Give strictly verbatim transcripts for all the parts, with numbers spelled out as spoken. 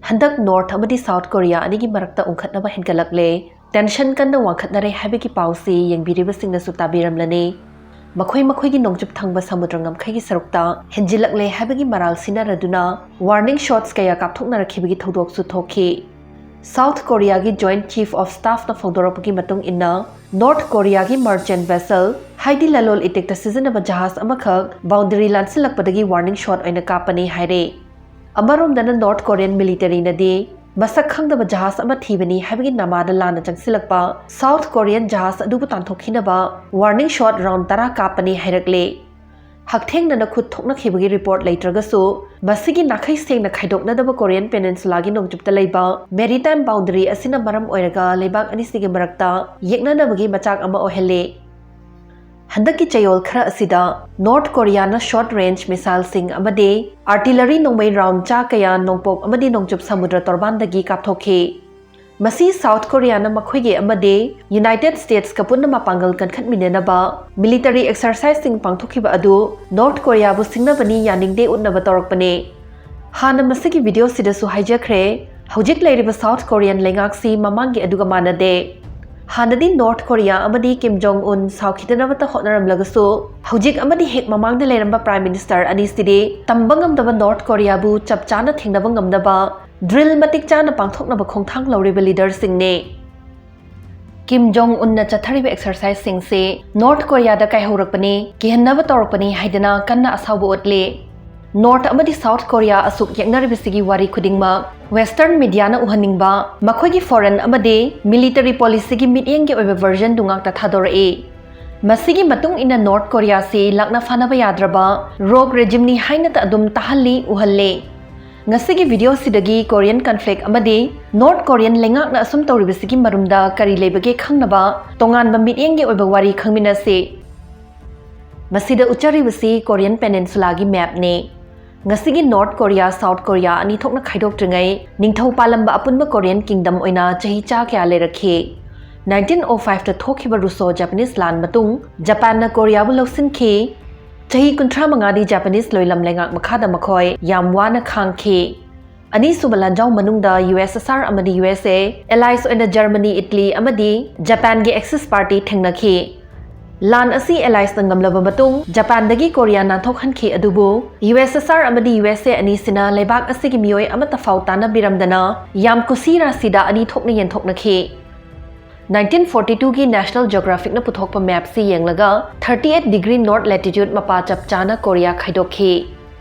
ꯍꯟꯗꯛ ꯅꯣꯔꯊ ꯑꯃꯗꯤ south Korea ꯑꯅꯤꯒꯤ ꯃꯔꯛꯇ ꯎꯪꯈꯠꯅꯕ ꯍꯦꯟꯒꯠꯂꯛꯂꯦ꯫ ꯇꯦꯟꯁꯟ ꯀꯟꯅ ꯋꯥꯡꯈꯠꯅꯔꯦ ꯍꯥꯏꯕꯒꯤ ꯄꯥꯎꯁꯤ ꯌꯦꯡꯕꯤꯔꯤꯕꯁꯤꯡꯅꯁꯨ ꯇꯥꯕꯤꯔꯝꯂꯅꯤ꯫ ꯃꯈꯣꯏ ꯃꯈꯣꯏꯒꯤ ꯅꯣꯡꯆꯨꯞ ꯊꯪꯕ ꯁꯃꯨꯗ꯭ꯔ ꯉꯝꯈꯩꯒꯤ ꯁꯔꯨꯛꯇ ꯍꯦꯟꯖꯤꯜꯂꯛꯂꯦ ꯍꯥꯏꯕꯒꯤ ꯃꯔꯥꯜ ꯁꯤꯟꯅꯔꯗꯨꯅ warning shots ꯀꯌꯥ ꯀꯥꯞꯊꯣꯛꯅꯔꯛꯈꯤꯕꯒꯤ ꯊꯧꯗꯣꯛꯁꯨ ꯊꯣꯛꯈꯤ꯫ ꯁꯥꯎꯊ ꯀꯣꯔꯤꯌꯥꯒꯤ Joint Chief of Staffꯅ ꯐꯣꯡꯗꯣꯔꯛꯄꯒꯤ ꯃꯇꯨꯡ ꯏꯟꯅ, ꯅꯣꯔꯊ ꯀꯣꯔꯤꯌꯥꯒꯤ merchant vessel, ꯍꯥꯏꯗꯤ ꯂꯂꯣꯜ ꯏꯇꯤꯛꯇ ꯁꯤꯖꯤꯟꯅꯕ ꯖꯍꯥꯖ ꯑꯃꯈꯛ boundary ꯂꯥꯟꯁꯤꯜꯂꯛꯄꯗꯒꯤ warning shot ꯑꯣꯏꯅ ꯀꯥꯞꯄꯅꯤ ꯍꯥꯏꯔꯦ꯫ ꯑꯃꯔꯣꯝꯗꯅ ꯅꯣꯔꯊ ꯀꯣꯔꯤꯌꯟ ꯃꯤꯂꯤꯇꯔꯤꯅꯗꯤ ꯃꯁꯛ ꯈꯪꯗꯕ ꯖꯍꯥꯖ ꯑꯃ ꯊꯤꯕꯅꯤ ꯍꯥꯏꯕꯒꯤ ꯅꯃꯥꯗ ꯂꯥꯟꯅ ꯆꯪꯁꯤꯜꯂꯛꯄ ꯁꯥꯎꯊ ꯀꯣꯔꯤꯌꯟ ꯖꯍꯥꯖ ꯑꯗꯨꯕꯨ ꯇꯥꯟꯊꯣꯛꯈꯤꯅꯕ warning shot round ꯇꯔꯥ ꯀꯥꯞꯄꯅꯤ ꯍꯥꯏꯔꯛꯂꯦ꯫ ꯍꯛꯊꯦꯡꯅꯅ ꯈꯨꯠ ꯊꯣꯛꯅꯈꯤꯕꯒꯤ ꯔꯤꯄꯣꯔꯠ ꯂꯩꯇ꯭ꯔꯒꯁꯨ, ꯃꯁꯤꯒꯤ ꯅꯥꯈꯩ ꯁꯦꯡꯅ ꯈꯥꯏꯗꯣꯛꯅꯗꯕ ꯀꯣꯔꯤꯌꯟ ꯄꯦꯅꯤꯟꯁꯨꯂꯥꯒꯤ ꯅꯣꯡꯆꯨꯞꯇ ꯂꯩꯕ maritime boundary ꯑꯁꯤꯅ ꯃꯔꯝ ꯑꯣꯏꯔꯒ ꯂꯩꯕꯥꯛ ꯑꯅꯤꯁꯤꯒꯤ ꯃꯔꯛꯇ ꯌꯦꯛꯅꯅꯕꯒꯤ ꯃꯆꯥꯛ ꯑꯃ ꯑꯣꯏꯍꯜꯂꯦ꯫ ꯍꯟꯗꯛꯀꯤ ꯆꯌꯣꯜ ꯈꯔ ꯑꯁꯤꯗ ꯅꯣꯔꯊ ꯀꯣꯔꯤꯌꯥꯅ short range missileꯁꯤꯡ ꯑꯃꯗꯤ artillery ꯅꯣꯡꯃꯩ round ꯆꯥ ꯀꯌꯥ ꯅꯣꯡꯄꯣꯛ ꯑꯃꯗꯤ ꯅꯣꯡꯆꯨꯞ ꯁꯃꯨꯗ꯭ꯔ ꯇꯣꯔꯕꯥꯟꯗꯒꯤ ꯀꯥꯞꯊꯣꯛꯈꯤ꯫ ꯃꯁꯤ ꯁꯥꯎꯊ ꯀꯣꯔꯤꯌꯥꯅ ꯃꯈꯣꯏꯒꯤ ꯑꯃꯗꯤ ꯌꯨꯅꯥꯏꯇꯦꯗ ꯁ꯭ꯇꯦꯠꯁꯀ ꯄꯨꯟꯅ ꯃꯄꯥꯡꯒꯜ ꯀꯟꯈꯠꯃꯤꯟꯅꯅꯕ military exerciseꯁꯤꯡ ꯄꯥꯡꯊꯣꯛꯈꯤꯕ ꯑꯗꯨ ꯅꯣꯔꯊ ꯀꯣꯔꯤꯌꯥꯕꯨ ꯁꯤꯡꯅꯕꯅꯤ, ꯌꯥꯅꯤꯡꯗꯦ ꯎꯠꯅꯕ ꯇꯧꯔꯛꯄꯅꯦ꯫ ꯍꯥꯟꯅ ꯃꯁꯤꯒꯤ ꯚꯤꯗꯤꯑꯣꯁꯤꯗꯁꯨ ꯍꯥꯏꯖꯈ꯭ꯔꯦ, ꯍꯧꯖꯤꯛ ꯂꯩꯔꯤꯕ ꯁꯥꯎꯊ ꯀꯣꯔꯤꯌꯟ ꯂꯩꯉꯥꯛꯁꯤ ꯃꯃꯥꯡꯒꯤ ꯑꯗꯨꯒ ꯃꯥꯟꯅꯗꯦ꯫ ꯍꯥꯟꯅꯗꯤ ꯅꯣꯔꯊ ꯀꯣꯔꯤꯌꯥ ꯑꯃꯗꯤ ꯀꯤꯝ ꯖꯣꯡ ꯎꯟ ꯁꯥꯎꯈꯤꯗꯅꯕꯇ ꯍꯣꯠꯅꯔꯝꯂꯒꯁꯨ, ꯍꯧꯖꯤꯛ ꯑꯃꯗꯤ ꯍꯦꯛ ꯃꯃꯥꯡꯗ ꯂꯩꯔꯝꯕ ꯄ꯭ꯔꯥꯏꯝ ꯃꯤꯅꯤꯁꯇꯔ ꯑꯅꯤꯁꯤꯗꯤ ꯇꯝꯕ ꯉꯝꯗꯕ ꯅꯣꯔꯊ ꯀꯣꯔꯤꯌꯥꯕꯨ ꯆꯞ ꯆꯥꯅ ꯊꯦꯡꯅꯕ ꯉꯝꯅꯕ ꯗ꯭ꯔꯤꯜ ꯃꯇꯤꯛ ꯆꯥꯅ ꯄꯥꯡꯊꯣꯛꯅꯕ ꯈꯣꯡꯊꯥꯡ ꯂꯧꯔꯤꯕ ꯂꯤꯗꯔꯁꯤꯡꯅꯤ꯫ ꯀꯤꯝ ꯖꯣꯡ ꯎꯟꯅ ꯆꯠꯊꯔꯤꯕ exerciseꯁꯤꯡꯁꯤ ꯅꯣꯔꯊ ꯀꯣꯔꯤꯌꯥꯗ ꯀꯥꯏꯍꯧꯔꯛꯄꯅꯤ, ꯀꯤꯍꯟꯅꯕ ꯇꯧꯔꯛꯄꯅꯤ ꯍꯥꯏꯗꯅ ꯀꯟꯅ ꯑꯁꯥꯎꯕ ꯎꯠꯂꯤ꯫ ꯅꯣꯔꯊ ꯑꯃꯗꯤ ꯁꯥꯎꯊ ꯀꯣꯔꯤꯌꯥ ꯑꯁꯨꯛ ꯌꯦꯛꯅꯔꯤꯕꯁꯤꯒꯤ ꯋꯥꯔꯤ ꯈꯨꯗꯤꯡꯃꯛ ꯋꯦꯁꯇꯔꯟ ꯃꯤꯗꯤꯌꯥꯅ ꯎꯍꯟꯅꯤꯡꯕ ꯃꯈꯣꯏꯒꯤ ꯐꯣꯔꯦꯟ ꯑꯃꯗꯤ ꯃꯤꯂꯤꯇꯔꯤ ꯄꯣꯂꯤꯁꯤꯒꯤ ꯃꯤꯠꯌꯦꯡꯒꯤ ꯑꯣꯏꯕ ꯚꯔꯖꯟꯗꯨ ꯉꯥꯛꯇ ꯊꯥꯗꯣꯔꯛꯏ꯫ ꯃꯁꯤꯒꯤ ꯃꯇꯨꯡ ꯏꯟꯅ ꯅꯣꯔꯊ ꯀꯣꯔꯤꯌꯥꯁꯤ ꯂꯥꯛꯅ ꯐꯥꯅꯕ ꯌꯥꯗ꯭ꯔꯕ ꯔꯣꯒ ꯔꯦꯖꯤꯝꯅꯤ ꯍꯥꯏꯅꯇ ꯑꯗꯨꯝ ꯇꯥꯍꯜꯂꯤ, ꯎꯍꯜꯂꯤ꯫ ꯉꯁꯤꯒꯤ ꯚꯤꯗꯤꯑꯣꯁꯤꯗꯒꯤ ꯀꯣꯔꯤꯌꯟ ꯀꯟꯐ꯭ꯂꯤꯛ ꯑꯃꯗꯤ ꯅꯣꯔꯊ ꯀꯣꯔꯤꯌꯟ ꯂꯩꯉꯥꯛꯅ ꯑꯁꯨꯝ ꯇꯧꯔꯤꯕꯁꯤꯒꯤ ꯃꯔꯨꯝꯗ ꯀꯔꯤ ꯂꯩꯕꯒꯦ ꯈꯪꯅꯕ ꯇꯣꯉꯥꯟꯕ ꯃꯤꯠꯌꯦꯡꯒꯤ ꯑꯣꯏꯕ ꯋꯥꯔꯤ ꯈꯪꯃꯤꯟꯅꯁꯤ꯫ ꯃꯁꯤꯗ ꯎꯠꯆꯔꯤꯕꯁꯤ ꯀꯣꯔꯤꯌꯟ ꯄꯦꯅꯤꯟꯁꯨꯂꯥꯒꯤ ꯃꯦꯞꯅꯤ꯫ ꯉꯁꯤꯒꯤ ꯅꯣꯔꯊ ꯀꯣꯔꯤꯌꯥ, ꯁꯥꯎꯊ ꯀꯣꯔꯤꯌꯥ ꯑꯅꯤ ꯊꯣꯛꯅ ꯈꯥꯏꯗꯣꯛꯇ꯭ꯔꯤꯉꯩ ꯅꯤꯡꯊꯧ ꯄꯥꯜꯂꯝꯕ ꯑꯄꯨꯟꯕ ꯀꯣꯔꯤꯌꯟ ꯀꯤꯡꯗꯝ ꯑꯣꯏꯅ ꯆꯍꯤ ꯆꯥ ꯀꯌꯥ ꯂꯩꯔꯛꯈꯤ? ꯅꯥꯏꯟꯇꯤꯟ ꯑꯣ ꯐꯥꯏꯚꯇ ꯊꯣꯛꯈꯤꯕ ꯔꯨꯁꯣ ꯖꯄꯥꯅꯤꯁ ꯂꯥꯟ ꯃꯇꯨꯡ ꯖꯄꯥꯟꯅ ꯀꯣꯔꯤꯌꯥꯕꯨ ꯂꯧꯁꯤꯟꯈꯤ꯫ ꯆꯍꯤ ꯀꯨꯟꯊ꯭ꯔꯥ ꯃꯉꯥꯗꯤ ꯖꯄꯥꯅꯤꯁ ꯂꯣꯏꯂꯝ ꯂꯩꯉꯥꯛ ꯃꯈꯥꯗ ꯃꯈꯣꯏ ꯌꯥꯝ ꯋꯥꯅ ꯈꯥꯡꯈꯤ꯫ ꯑꯅꯤꯁꯨꯕ ꯂꯥꯟꯖꯥꯎ ꯃꯅꯨꯡꯗ ꯌꯨ ꯑꯦꯁ ꯑꯦꯁ ꯑꯥꯔ ꯑꯃꯗꯤ ꯌꯨ ꯑꯦꯁ ꯑꯦ, allies ꯑꯣꯏꯅ ꯖꯔꯃꯅꯤ, ꯏꯇꯂꯤ ꯑꯃꯗꯤ ꯖꯄꯥꯟꯒꯤ Axis party ꯊꯦꯡꯅꯈꯤ꯫ ꯂꯥꯟ ꯑꯁꯤ allies ꯅ ꯉꯝꯂꯕ ꯃꯇꯨꯡ ꯖꯄꯥꯟꯗꯒꯤ ꯀꯣꯔꯤꯌꯥ ꯅꯥꯟꯊꯣꯛꯍꯟꯈꯤ, ꯑꯗꯨꯕꯨ ꯌꯨ ꯑꯦꯁ ꯑꯦꯁ ꯑꯥꯔ ꯑꯃꯗꯤ ꯌꯨ ꯑꯦꯁ ꯑꯦ ꯑꯅꯤꯁꯤꯅ ꯂꯩꯕꯥꯛ ꯑꯁꯤꯒꯤ ꯃꯤꯑꯣꯏ ꯑꯃꯠꯇ ꯐꯥꯎ ꯇꯥꯟꯅꯕꯤꯔꯝꯗꯅ ꯌꯥꯝ ꯀꯨꯁꯤ ꯔꯥꯁꯤꯗ ꯑꯅꯤ ꯊꯣꯛꯅ ꯌꯦꯟꯊꯣꯛꯅꯈꯤ꯫ Nineteen forty two ꯒꯤ National Geographic ꯅ ꯄꯨꯊꯣꯛꯄ map ꯁꯤ ꯌꯦꯡꯂꯒ thirty eight degree north latitude ꯃꯄꯥ ꯆꯞ ꯆꯥꯅ ꯀꯣꯔꯤꯌꯥ ꯈꯥꯏꯗꯣꯛꯈꯤ꯫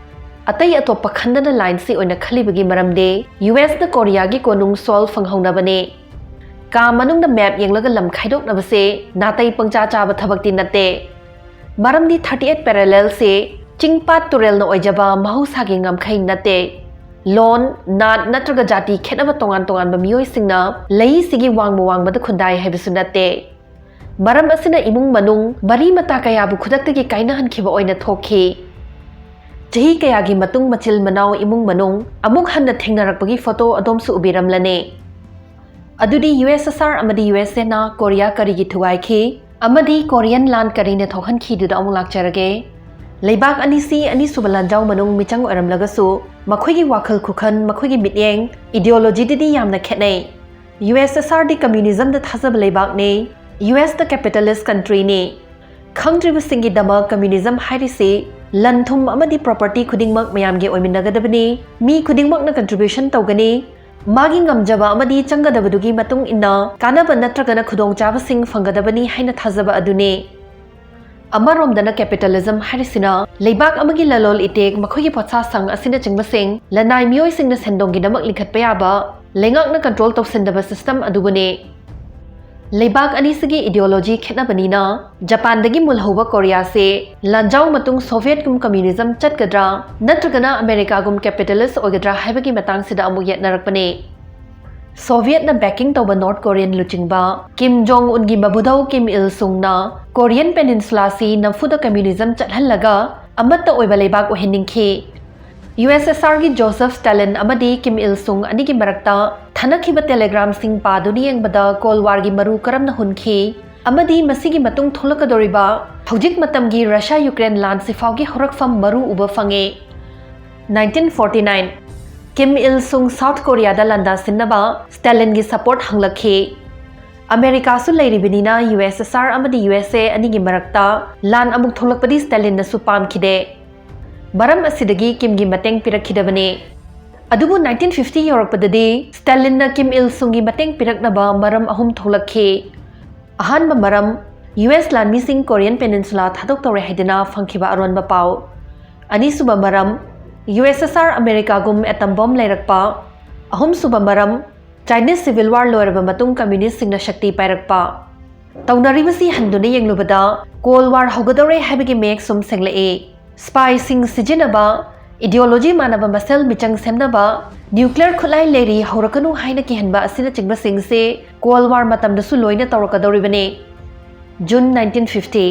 ꯑꯇꯩ ꯑꯇꯣꯞꯄ ꯈꯟꯗꯅ line ꯁꯤ ꯑꯣꯏꯅ ꯈꯜꯂꯤꯕꯒꯤ ꯃꯔꯝꯗꯤ ꯌꯨ ꯑꯦꯁ ꯅ ꯀꯣꯔꯤꯌꯥꯒꯤ ꯀꯣꯅꯨꯡ ꯁꯣꯜ ꯐꯪꯍꯧꯅꯕꯅꯤ꯫ ꯀꯥ ꯃꯅꯨꯡꯗ map ꯌꯦꯡꯂꯒ ꯂꯝ ꯈꯥꯏꯗꯣꯛꯅꯕꯁꯦ ꯅꯥꯇꯩ ꯄꯪꯆꯥ ꯆꯥꯕ ꯊꯕꯛꯇꯤ ꯅꯠꯇꯦ꯫ ꯃꯔꯝꯗꯤ thirty eight parallel ꯁꯦ ꯆꯤꯡ ꯄꯥꯠ ꯇꯨꯔꯦꯜꯅ ꯑꯣꯏꯖꯕ ꯃꯍꯧꯁꯥꯒꯤ ꯉꯝꯈꯩ ꯅꯠꯇꯦ꯫ ꯂꯣꯟ, ꯅꯥꯠ ꯅꯠꯇ꯭ꯔꯒ ꯖꯥꯇꯤ ꯈꯦꯠꯅꯕ ꯇꯣꯉꯥꯟ ꯇꯣꯉꯥꯟꯕ ꯃꯤꯑꯣꯏꯁꯤꯡꯅ ꯂꯩꯁꯤꯒꯤ ꯋꯥꯡꯃ ꯋꯥꯡꯃꯗ ꯈꯨꯟꯗꯥꯏ ꯍꯥꯏꯕꯁꯨ ꯅꯠꯇꯦ꯫ ꯃꯔꯝ ꯑꯁꯤꯅ ꯏꯃꯨꯡ ꯃꯅꯨꯡ, ꯃꯔꯤ ꯃꯇꯥ ꯀꯌꯥꯕꯨ ꯈꯨꯗꯛꯇꯒꯤ ꯀꯥꯏꯅꯍꯟꯈꯤꯕ ꯑꯣꯏꯅ ꯊꯣꯛꯈꯤ꯫ ꯆꯍꯤ ꯀꯌꯥꯒꯤ ꯃꯇꯨꯡ ꯃꯆꯤꯜ ꯃꯅꯥꯎ ꯏꯃꯨꯡ ꯃꯅꯨꯡ ꯑꯃꯨꯛ ꯍꯟꯅ ꯊꯦꯡꯅꯔꯛꯄꯒꯤ photo ꯑꯗꯣꯝꯁꯨ ꯎꯕꯤꯔꯝꯂꯅꯤ꯫ ꯑꯗꯨꯗꯤ ꯌꯨ ꯑꯦꯁ ꯑꯦꯁ ꯑꯥꯔ ꯑꯃꯗꯤ ꯌꯨ ꯑꯦꯁ ꯑꯦ ꯅ ꯀꯣꯔꯤꯌꯥ ꯀꯔꯤꯒꯤ ꯊꯨꯒꯥꯏꯈꯤ ꯑꯃꯗꯤ ꯀꯣꯔꯤꯌꯟ ꯂꯥꯟ ꯀꯔꯤꯅ ꯊꯣꯛꯍꯟꯈꯤꯗꯨꯗ ꯑꯃꯨꯛ ꯂꯥꯛꯆꯔꯒꯦ꯫ ꯂꯩꯕꯥꯛ ꯑꯅꯤꯁꯤ ꯑꯅꯤꯁꯨꯕ ꯂꯥꯟꯖꯥꯎ ꯃꯅꯨꯡ ꯃꯤꯆꯪ ꯑꯣꯏꯔꯝꯂꯒꯁꯨ ꯃꯈꯣꯏꯒꯤ ꯋꯥꯈꯜ ꯈꯨꯈꯟ, ꯃꯈꯣꯏꯒꯤ ꯃꯤꯠꯌꯦꯡ, ideology ꯗꯗꯤ ꯌꯥꯝꯅ ꯈꯦꯠꯅꯩ꯫ ꯌꯨ ꯑꯦꯁ ꯑꯦꯁ ꯑꯥꯔ ꯗꯤ communism ꯗ ꯊꯥꯖꯕ ꯂꯩꯕꯥꯛꯅꯤ꯫ ꯌꯨ ꯑꯦꯁ ꯇ capitalist country ꯅꯤ꯫ ꯈꯪꯗ꯭ꯔꯤꯕꯁꯤꯡꯒꯤꯗꯃꯛ communism ꯍꯥꯏꯔꯤꯁꯤ ꯂꯟ ꯊꯨꯝ ꯑꯃꯗꯤ property ꯈꯨꯗꯤꯡꯃꯛ ꯃꯌꯥꯝꯒꯤ ꯑꯣꯏꯃꯤꯟꯅꯒꯗꯕꯅꯤ, ꯃꯤ ꯈꯨꯗꯤꯡꯃꯛꯅ contribution ꯇꯧꯒꯅꯤ, ꯃꯥꯒꯤ ꯉꯝꯖꯕ ꯑꯃꯗꯤ ꯆꯪꯒꯗꯕꯗꯨꯒꯤ ꯃꯇꯨꯡ ꯏꯟꯅ ꯀꯥꯟꯅꯕ ꯅꯠꯇ꯭ꯔꯒꯅ ꯈꯨꯗꯣꯡꯆꯥꯕꯁꯤꯡ ꯐꯪꯒꯗꯕꯅꯤ ꯍꯥꯏꯅ ꯊꯥꯖꯕ ꯑꯗꯨꯅꯤ꯫ ꯑꯃꯔꯣꯝꯗꯅ capitalism ꯍꯥꯏꯔꯤꯁꯤꯅ ꯂꯩꯕꯥꯛ ꯑꯃꯒꯤ ꯂꯂꯣꯟ ꯏꯇꯤꯛ, ꯃꯈꯣꯏꯒꯤ ꯄꯣꯠꯁꯥꯁꯪ ꯑꯁꯤꯅꯆꯤꯡꯕꯁꯤꯡ ꯂꯅꯥꯏ ꯃꯤꯑꯣꯏꯁꯤꯡꯅ ꯁꯦꯟꯗꯣꯡꯒꯤꯗꯃꯛ ꯂꯤꯡꯈꯠꯄ ꯌꯥꯕ, ꯂꯩꯉꯥꯛꯅ control ꯇꯧꯁꯤꯟꯗꯕ system ꯑꯗꯨꯕꯨꯅꯤ꯫ ꯂꯩꯕꯥꯛ ꯑꯅꯤꯁꯤꯒꯤ ideology ꯈꯦꯠꯅꯕꯅꯤꯅ ꯖꯄꯥꯟꯗꯒꯤ ꯃꯨꯜꯍꯧꯕ ꯀꯣꯔꯤꯌꯥꯁꯦ ꯂꯥꯟꯖꯥꯎ ꯃꯇꯨꯡ Soviet ꯒꯨꯝ communism ꯆꯠꯀꯗ꯭ꯔꯥ ꯅꯠꯇ꯭ꯔꯒꯅ America ꯒꯨꯝ capitalist ꯑꯣꯏꯒꯗ꯭ꯔꯥ ꯍꯥꯏꯕꯒꯤ ꯃꯇꯥꯡꯁꯤꯗ ꯑꯃꯨꯛ ꯌꯦꯠꯅꯔꯛꯄꯅꯤ꯫ Soviet ꯅ backing ꯇꯧꯕ North Korean ꯂꯨꯆꯤꯡꯕ ꯀꯤꯝ ꯖꯣꯡ ꯎꯟꯒꯤ ꯃꯕꯨꯙꯧ ꯀꯤꯝ ꯏꯜ ꯁꯨꯡꯅ Korean Peninsula ꯁꯤ ꯅꯝꯐꯨꯗ communism ꯆꯠꯍꯜꯂꯒ ꯑꯃꯠꯇ ꯑꯣꯏꯕ ꯂꯩꯕꯥꯛ ꯑꯣꯏꯍꯟꯅꯤꯡꯈꯤ꯫ ꯌꯨ ꯑꯦꯁ ꯑꯦꯁ ꯑꯥꯔ ꯒꯤ ꯖꯣꯁꯦꯐ ꯁ꯭ꯇꯥꯂꯤꯟ ꯑꯃꯗꯤ ꯀꯤꯝ ꯏꯜ ꯁꯨꯡ ꯑꯅꯤꯒꯤ ꯃꯔꯛꯇ ꯊꯥꯅꯈꯤꯕ telegram ꯁꯤꯡ ꯄꯥꯗꯨꯅ ꯌꯦꯡꯕꯗ Cold War ꯒꯤ ꯃꯔꯨ ꯀꯔꯝꯅ ꯍꯨꯟꯈꯤ ꯑꯃꯗꯤ ꯃꯁꯤꯒꯤ ꯃꯇꯨꯡ ꯊꯣꯛꯂꯛꯀꯗꯧꯔꯤꯕ ꯍꯧꯖꯤꯛ ꯃꯇꯝꯒꯤ ꯔꯁꯤꯌꯥ ꯌꯨꯀ꯭ꯔꯦꯟ ꯂꯥꯟꯁꯤ ꯐꯥꯎꯒꯤ ꯍꯧꯔꯛꯐꯝ ꯃꯔꯨ ꯎꯕ ꯐꯪꯉꯤ꯫ Nineteen forty nine꯫ ꯀꯤꯝ ꯏꯜ ꯁꯨꯡ ꯁꯥꯎꯠ ꯀꯣꯔꯤꯌꯥꯗ ꯂꯥꯟꯗꯥꯁꯤꯟꯅꯕ ꯁ꯭ꯇꯦꯂꯤꯟꯒꯤ ꯁꯄꯣꯔꯠ ꯍꯪꯂꯛꯈꯤ꯫ ꯑꯃꯦꯔꯤꯀꯥꯁꯨ ꯂꯩꯔꯤꯕꯅꯤꯅ ꯌꯨ ꯑꯦꯁ ꯑꯦꯁ ꯑꯥꯔ ꯑꯃꯗꯤ ꯌꯨ ꯑꯦꯁ ꯑꯦ ꯑꯅꯤꯒꯤ ꯃꯔꯛꯇ ꯂꯥꯟ ꯑꯃꯨꯛ ꯊꯣꯛꯂꯛꯄꯗꯤ ꯁ꯭ꯇꯦꯂꯤꯟꯅꯁꯨ ꯄꯥꯝꯈꯤꯗꯦ꯫ ꯃꯔꯝ ꯑꯁꯤꯗꯒꯤ ꯀꯤꯝꯒꯤ ꯃꯇꯦꯡ ꯄꯤꯔꯛꯈꯤꯗꯕꯅꯤ꯫ ꯑꯗꯨꯕꯨ ꯅꯥꯏꯟꯇꯤꯟ ꯐꯤꯐꯇꯤ ꯌꯧꯔꯛꯄꯗꯗꯤ ꯁ꯭ꯇꯦꯂꯤꯟꯅ ꯀꯤꯝ ꯏꯜ ꯁꯨꯡꯒꯤ ꯃꯇꯦꯡ ꯄꯤꯔꯛꯅꯕ ꯃꯔꯝ ꯑꯍꯨꯝ ꯊꯣꯛꯂꯛꯈꯤ꯫ ꯑꯍꯥꯟꯕ ꯃꯔꯝ, ꯌꯨ ꯑꯦꯁ ꯂꯥꯟꯃꯤꯁꯤꯡ ꯀꯣꯔꯤꯌꯟ ꯄꯦꯅꯤꯟꯁꯨꯂꯥ ꯊꯥꯗꯣꯛꯇꯧꯔꯦ ꯍꯥꯏꯗꯨꯅ ꯐꯪꯈꯤꯕ ꯑꯔꯣꯟꯕ ꯄꯥꯎ꯫ ꯑꯅꯤꯁꯨꯕ ꯃꯔꯝ, ꯌꯨ ꯑꯦꯁ ꯑꯦꯁ ꯑꯥꯔ ꯑꯃꯦꯔꯤꯀꯥꯒꯨꯝ ꯑꯦꯇꯝ ꯕꯣꯝ ꯂꯩꯔꯛꯄ꯫ ꯑꯍꯨꯝꯁꯨꯕ ꯃꯔꯝ, ꯆꯥꯏꯅꯤꯁ ꯁꯤꯚꯤꯜ ꯋꯥꯔ ꯂꯣꯏꯔꯕ ꯃꯇꯨꯡ ꯀꯝꯃ꯭ꯌꯨꯅꯤꯁꯁꯤꯡꯅ ꯁꯛꯇꯤ ꯄꯥꯏꯔꯛꯄ꯫ ꯇꯧꯅꯔꯤꯕꯁꯤ ꯍꯟꯗꯨꯅ ꯌꯦꯡꯂꯨꯕꯗ ꯀꯣꯜ ꯋꯥꯔ ꯍꯧꯒꯗꯧꯔꯦ ꯍꯥꯏꯕꯒꯤ ꯃꯌꯦꯛ ꯁꯨꯝ ꯁꯦꯡꯂꯛꯏ꯫ ꯁ꯭ꯄꯥꯏꯁꯤꯡ ꯁꯤꯖꯤꯟꯅꯕ, ꯏꯗꯤꯑꯣꯂꯣꯖꯤ ꯃꯥꯟꯅꯕ ꯃꯁꯦꯜ ꯃꯤꯆꯪ ꯁꯦꯝꯅꯕ, ꯅ꯭ꯌꯨꯀ꯭ꯂꯤꯌꯔ ꯈꯨꯠꯂꯥꯏ ꯂꯩꯔꯤ ꯍꯧꯔꯛꯀꯅꯨ ꯍꯥꯏꯅ ꯀꯤꯍꯟꯕ ꯑꯁꯤꯅꯆꯤꯡꯕꯁꯤꯡꯁꯦ ꯀꯣꯜ ꯋꯥꯔ ꯃꯇꯝꯗꯁꯨ ꯂꯣꯏꯅ ꯇꯧꯔꯛꯀꯗꯧꯔꯤꯕꯅꯤ꯫ ꯖꯨꯟ ꯅꯥꯏꯟꯇꯤꯟ ꯐꯤꯐꯇꯤ,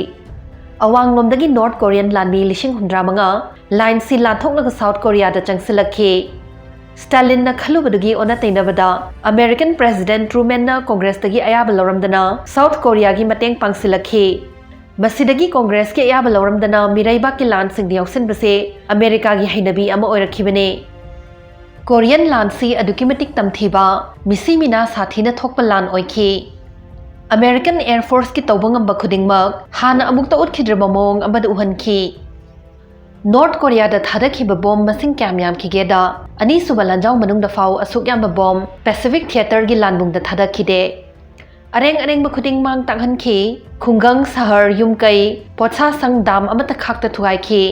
ꯑꯋꯥꯡꯂꯣꯝꯗꯒꯤ ꯅꯣꯔꯠ ꯀꯣꯔꯤꯌꯟ ꯂꯥꯟꯃꯤ ꯂꯤꯁꯤꯡ ꯍꯨꯝꯗ꯭ꯔꯥ ꯃꯉꯥ ꯂꯥꯏꯟꯁꯤ ꯂꯥꯟꯊꯣꯛꯂꯒ ꯁꯥꯎꯠ ꯀꯣꯔꯤꯌꯥꯗ ꯆꯪꯁꯤꯜꯂꯛꯈꯤ꯫ ꯁ꯭ꯇꯥꯂꯤꯟꯅ ꯈꯜꯂꯨꯕꯗꯨꯒꯤ ꯑꯣꯟꯅ ꯇꯩꯅꯕꯗ, ꯑꯃꯦꯔꯤꯀꯟ ꯄ꯭ꯔꯦꯁꯤꯗꯦꯟꯠ ꯇ꯭ꯔꯨꯃꯦꯟꯅ ꯀꯣꯡꯒ꯭ꯔꯦꯁꯇꯒꯤ ꯑꯌꯥꯕ ꯂꯧꯔꯝꯗꯅ ꯁꯥꯎꯠ ꯀꯣꯔꯤꯌꯥꯒꯤ ꯃꯇꯦꯡ ꯄꯥꯡꯁꯤꯜꯂꯛꯈꯤ꯫ ꯃꯁꯤꯗꯒꯤ ꯀꯣꯡꯒ꯭ꯔꯦꯁꯀꯤ ꯑꯌꯥꯕ ꯂꯧꯔꯝꯗꯅ ꯃꯤꯔꯩꯕꯥꯛꯀꯤ ꯂꯥꯟꯁꯤꯡꯗ ꯌꯥꯎꯁꯤꯟꯕꯁꯦ ꯑꯃꯦꯔꯤꯀꯥꯒꯤ ꯍꯩꯅꯕꯤ ꯑꯃ ꯑꯣꯏꯔꯛꯈꯤꯕꯅꯤ꯫ ꯀꯣꯔꯤꯌꯟ ꯂꯥꯟꯁꯤ ꯑꯗꯨꯛꯀꯤ ꯃꯇꯤꯛ ꯇꯝꯊꯤꯕ, ꯃꯤꯁꯤ ꯃꯤꯅꯥ ꯁꯥꯊꯤꯅ ꯊꯣꯛꯄ ꯂꯥꯟ ꯑꯣꯏꯈꯤ꯫ ꯑꯃꯦꯔꯤꯀꯟ ꯑꯦꯌꯔ ꯐꯣꯔꯁꯀꯤ ꯇꯧꯕ ꯉꯝꯕ ꯈꯨꯗꯤꯡꯃꯛ ꯍꯥꯟꯅ ꯑꯃꯨꯛꯇ ꯎꯠꯈꯤꯗ꯭ꯔꯤꯕ ꯃꯑꯣꯡ ꯑꯃꯗ ꯎꯍꯟꯈꯤ꯫ ꯅꯣꯔꯠ ꯀꯣꯔꯤꯌꯥꯗ ꯊꯥꯗꯈꯤꯕ ꯕꯣꯝ ꯃꯁꯤꯡ ꯀꯌꯥꯝ ꯌꯥꯝꯈꯤꯒꯦꯗ, ꯑꯅꯤꯁꯨꯕ ꯂꯥꯟꯖꯥꯎ ꯃꯅꯨꯡꯗ ꯐꯥꯎ ꯑꯁꯨꯛ ꯌꯥꯝꯕ ꯕꯣꯝ ꯄꯦꯁꯤꯐꯤꯛ ꯊꯤꯌꯦꯇꯔꯒꯤ ꯂꯥꯟꯕꯨꯡꯗ ꯊꯥꯗꯈꯤꯗꯦ꯫ ꯑꯔꯦꯡ ꯑꯔꯦꯡꯕ ꯈꯨꯗꯤꯡ ꯃꯥꯡ ꯇꯥꯛꯍꯟꯈꯤ꯫ ꯈꯨꯡꯒꯪ, ꯁꯍꯔ, ꯌꯨꯝ ꯀꯩ, ꯄꯣꯠꯁꯥ ꯁꯪ, ꯗꯥꯝ ꯑꯃꯠꯇ ꯈꯥꯛꯇ ꯊꯨꯒꯥꯏꯈꯤ꯫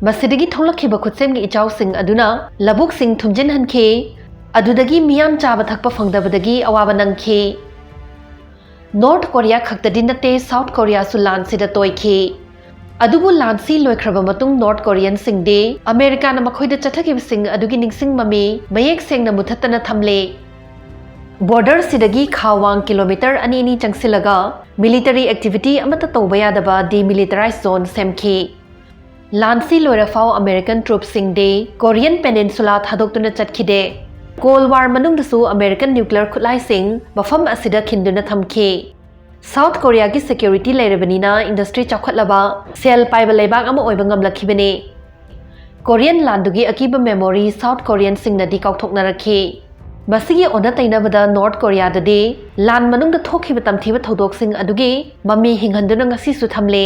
ꯃꯁꯤꯗꯒꯤ ꯊꯣꯛꯂꯛꯈꯤꯕ ꯈꯨꯠꯁꯦꯝꯒꯤ ꯏꯆꯥꯎꯁꯤꯡ ꯑꯗꯨꯅ ꯂꯧꯕꯨꯛꯁꯤꯡ ꯊꯨꯝꯖꯤꯟꯍꯟꯈꯤ꯫ ꯑꯗꯨꯗꯒꯤ ꯃꯤꯌꯥꯝ ꯆꯥꯕ ꯊꯛꯄ ꯐꯪꯗꯕꯗꯒꯤ ꯑꯋꯥꯕ ꯅꯪꯈꯤ꯫ ꯅꯣꯔꯠ ꯀꯣꯔꯤꯌꯥ ꯈꯛꯇꯗꯤ ꯅꯠꯇꯦ, ꯁꯥꯎꯠ ꯀꯣꯔꯤꯌꯥꯁꯨ ꯂꯥꯟꯁꯤꯗ ꯇꯣꯏꯈꯤ꯫ ꯑꯗꯨꯕꯨ ꯂꯥꯟꯁꯤ ꯂꯣꯏꯈ꯭ꯔꯕ ꯃꯇꯨꯡ ꯅꯣꯔꯠ ꯀꯣꯔꯤꯌꯟꯁꯤꯡꯗꯤ ꯑꯃꯦꯔꯤꯀꯥꯅ ꯃꯈꯣꯏꯗ ꯆꯠꯊꯈꯤꯕꯁꯤꯡ ꯑꯗꯨꯒꯤ ꯅꯤꯡꯁꯤꯡ ꯃꯃꯤ ꯃꯌꯦꯛ ꯁꯦꯡꯅ ꯃꯨꯊꯠꯇꯅ ꯊꯝꯂꯦ꯫ ꯕꯣꯔꯗꯔꯁꯤꯗꯒꯤ ꯈꯥ ꯋꯥꯡ ꯀꯤꯂꯣꯃꯤꯇꯔ ꯑꯅꯤ ꯑꯅꯤ ꯆꯪꯁꯤꯜꯂꯒ ꯃꯤꯂꯤꯇꯔꯤ ꯑꯦꯛꯇꯤꯚꯤꯇꯤ ꯑꯃꯠꯇ ꯇꯧꯕ ꯌꯥꯗꯕ ꯗꯤꯃꯤꯂꯤꯇꯔꯥꯏꯖ ꯖꯣꯟ ꯁꯦꯝꯈꯤ꯫ ꯂꯥꯟꯁꯤ ꯂꯣꯏꯔꯐꯥꯎ ꯑꯃꯦꯔꯤꯀꯟ ꯇ꯭ꯔꯨꯞꯁꯤꯡꯗꯤ ꯀꯣꯔꯤꯌꯟ ꯄꯦꯅꯤꯟꯁꯨꯂꯥ ꯊꯥꯗꯣꯛꯇꯨꯅ ꯆꯠꯈꯤꯗꯦ꯫ ꯀꯣꯜ ꯋꯥꯔ ꯃꯅꯨꯡꯗꯁꯨ ꯑꯃꯦꯔꯤꯀꯟ ꯅ꯭ꯌꯨꯀ꯭ꯂꯤꯌꯔ ꯈꯨꯠꯂꯥꯏꯁꯤꯡ ꯃꯐꯝ ꯑꯁꯤꯗ ꯈꯤꯟꯗꯨꯅ ꯊꯝꯈꯤ꯫ ꯁꯥꯎꯠ ꯀꯣꯔꯤꯌꯥꯒꯤ ꯁꯦꯀ꯭ꯌꯨꯔꯤꯇꯤ ꯂꯩꯔꯕꯅꯤꯅ ꯏꯟꯗꯁꯇ꯭ꯔꯤ ꯆꯥꯎꯈꯠꯂꯕ, ꯁꯦꯜ ꯄꯥꯏꯕ ꯂꯩꯕꯥꯛ ꯑꯃ ꯑꯣꯏꯕ ꯉꯝꯂꯛꯈꯤꯕꯅꯤ꯫ ꯀꯣꯔꯤꯌꯟ ꯂꯥꯟꯗꯨꯒꯤ ꯑꯀꯤꯕ memory South Koreanꯁꯤꯡꯅꯗꯤ ꯀꯥꯎꯊꯣꯛꯅꯔꯛꯈꯤ꯫ ꯃꯁꯤꯒꯤ ꯑꯣꯟꯅ ꯇꯩꯅꯕꯗ North Koreaꯗꯗꯤ ꯂꯥꯟ ꯃꯅꯨꯡꯗ ꯊꯣꯛꯈꯤꯕ ꯇꯝꯊꯤꯕ ꯊꯧꯗꯣꯛꯁꯤꯡ ꯑꯗꯨꯒꯤ ꯃꯃꯤ ꯍꯤꯡꯍꯟꯗꯨꯅ ꯉꯁꯤꯁꯨ ꯊꯝꯂꯤ꯫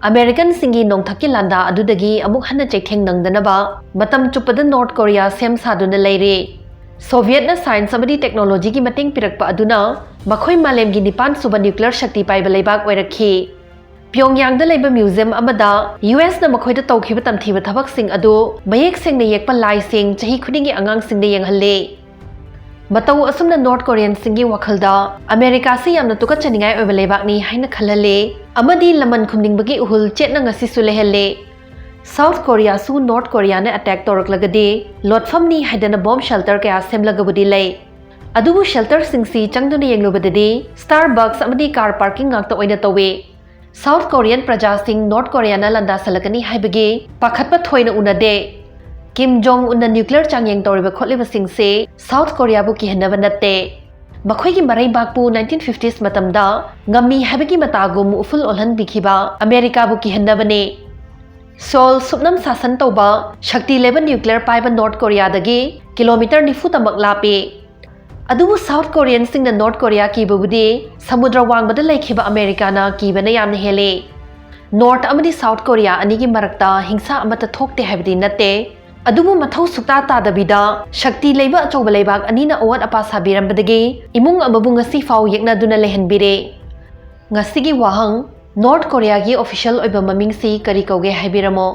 Americanꯁꯤꯡꯒꯤ ꯅꯣꯡꯊꯛꯀꯤ ꯂꯥꯟꯗꯥ ꯑꯗꯨꯗꯒꯤ ꯑꯃꯨꯛ ꯍꯟꯅ ꯆꯩꯊꯦꯡ ꯅꯪꯗꯅꯕ ꯃꯇꯝ ꯆꯨꯞꯄꯗ North Korea ꯁꯦꯝ ꯁꯥꯗꯨꯅ ꯂꯩꯔꯤ꯫ Sovietꯅ science ꯑꯃꯗꯤ technologyꯒꯤ ꯃꯇꯦꯡ ꯄꯤꯔꯛꯄ ꯑꯗꯨꯅ ꯃꯈꯣꯏ ꯃꯥꯂꯦꯝꯒꯤ ꯅꯤꯄꯥꯟ ꯁꯨꯕ nuclear ꯁꯛꯇꯤ ꯄꯥꯏꯕ ꯂꯩꯕꯥꯛ ꯑꯣꯏꯔꯛꯈꯤ꯫ ꯄꯤꯌꯣꯡꯌꯥꯡꯗ ꯂꯩꯕ museum ꯑꯃꯗ USꯅ ꯃꯈꯣꯏꯗ ꯇꯧꯈꯤꯕ ꯇꯝꯊꯤꯕ ꯊꯕꯛꯁꯤꯡ ꯑꯗꯨ ꯃꯌꯦꯛ ꯁꯦꯡꯅ ꯌꯦꯛꯄ ꯂꯥꯏꯁꯤꯡ ꯆꯍꯤ ꯈꯨꯗꯤꯡꯒꯤ ꯑꯉꯥꯡꯁꯤꯡꯗ ꯌꯦꯡꯍꯜꯂꯤ꯫ ꯃꯇꯧ ꯑꯁꯨꯝꯅ North Koreanꯁꯤꯡꯒꯤ ꯋꯥꯈꯜꯗ Americaꯁꯤ ꯌꯥꯝꯅ ꯇꯨꯀꯠꯆꯅꯤꯡꯉꯥꯏ ꯑꯣꯏꯕ ꯂꯩꯕꯥꯛꯅꯤ ꯍꯥꯏꯅ ꯈꯜꯍꯜꯂꯤ ꯑꯃꯗꯤ ꯂꯃꯟ ꯈꯨꯝꯅꯤꯡꯕꯒꯤ ꯎꯍꯨꯜ ꯆꯦꯠꯅ ꯉꯁꯤꯁꯨ ꯂꯩꯍꯜꯂꯤ꯫ South Koreaꯁꯨ North Koreaꯅ attack ꯇꯧꯔꯛꯂꯒꯗꯤ ꯂꯣꯠꯐꯝꯅꯤ ꯍꯥꯏꯗꯅ bomb shelter ꯀꯌꯥ ꯁꯦꯝꯂꯒꯕꯨꯗꯤ ꯂꯩ꯫ ꯑꯗꯨꯕꯨ shelterꯁꯤꯡꯁꯤ ꯆꯪꯗꯨꯅ ꯌꯦꯡꯂꯨꯕꯗꯗꯤ Starbucks ꯑꯃꯗꯤ car parking ꯉꯥꯛꯇ ꯑꯣꯏꯅ ꯇꯧꯏ꯫ South Korean ꯄ꯭ꯔꯖꯥꯁꯤꯡ North Koreaꯅ ꯂꯥꯟꯗꯥꯁꯜꯂꯛꯀꯅꯤ ꯍꯥꯏꯕꯒꯤ ꯄꯥꯈꯠꯄ ꯊꯣꯏꯅ ꯎꯅꯗꯦ꯫ Kim Jong Unꯅ nuclear ꯆꯥꯡꯌꯦꯡ ꯇꯧꯔꯤꯕ ꯈꯣꯠꯂꯤꯕꯁꯤꯡꯁꯦ South Koreaꯕꯨ ꯀꯤꯍꯟꯅꯕ ꯅꯠꯇꯦ꯫ ꯃꯈꯣꯏꯒꯤ ꯃꯔꯩꯕꯥꯛꯄꯨ nineteen fifties ꯃꯇꯝꯗ ꯉꯝꯃꯤ ꯍꯥꯏꯕꯒꯤ ꯃꯇꯥꯒꯨꯝ ꯎꯐꯨꯜ ꯑꯣꯜꯍꯟꯕꯤꯈꯤꯕ Americaꯕꯨ ꯀꯤꯍꯟꯅꯕꯅꯤ꯫ Seoul ꯁꯨꯞꯅꯝ ꯁꯥꯁꯟ ꯇꯧꯕ ꯁꯛꯇꯤ ꯂꯩꯕ nuclear ꯄꯥꯏꯕ North Koreaꯗꯒꯤ kilometre ꯅꯤꯐꯨ ꯇꯃꯛ ꯂꯥꯞꯄꯤ꯫ ꯑꯗꯨꯕꯨ South Koreanꯁꯤꯡꯅ North Korea ꯀꯤꯕꯕꯨꯗꯤ ꯁꯃꯨꯗ꯭ꯔ ꯋꯥꯡꯃꯗ ꯂꯩꯈꯤꯕ Americaꯅ ꯀꯤꯕꯅ ꯌꯥꯝꯅ ꯍꯦꯜꯂꯤ꯫ North ꯑꯃꯗꯤ South Korea ꯑꯅꯤꯒꯤ ꯃꯔꯛꯇ ꯍꯤꯡꯁꯥ ꯑꯃꯠꯇ ꯊꯣꯛꯇꯦ ꯍꯥꯏꯕꯗꯤ ꯅꯠꯇꯦ꯫ ꯑꯗꯨꯕꯨ ꯃꯊꯧ ꯁꯨꯛꯇꯥ ꯇꯥꯗꯕꯤꯗ ꯁꯛꯇꯤ ꯂꯩꯕ ꯑꯆꯧꯕ ꯂꯩꯕꯥꯛ ꯑꯅꯤꯅ ꯑꯋꯥꯠ ꯑꯄꯥ ꯁꯥꯕꯤꯔꯝꯕꯗꯒꯤ ꯏꯃꯨꯡ ꯑꯃꯕꯨ ꯉꯁꯤ ꯐꯥꯎ ꯌꯦꯛꯅꯗꯨꯅ ꯂꯩꯍꯟꯕꯤꯔꯦ꯫ ꯉꯁꯤꯒꯤ ꯋꯥꯍꯪ, North Koreaꯒꯤ official ꯑꯣꯏꯕ ꯃꯃꯤꯡꯁꯤ ꯀꯔꯤ ꯀꯧꯒꯦ ꯍꯥꯏꯕꯤꯔꯝꯃꯣ꯫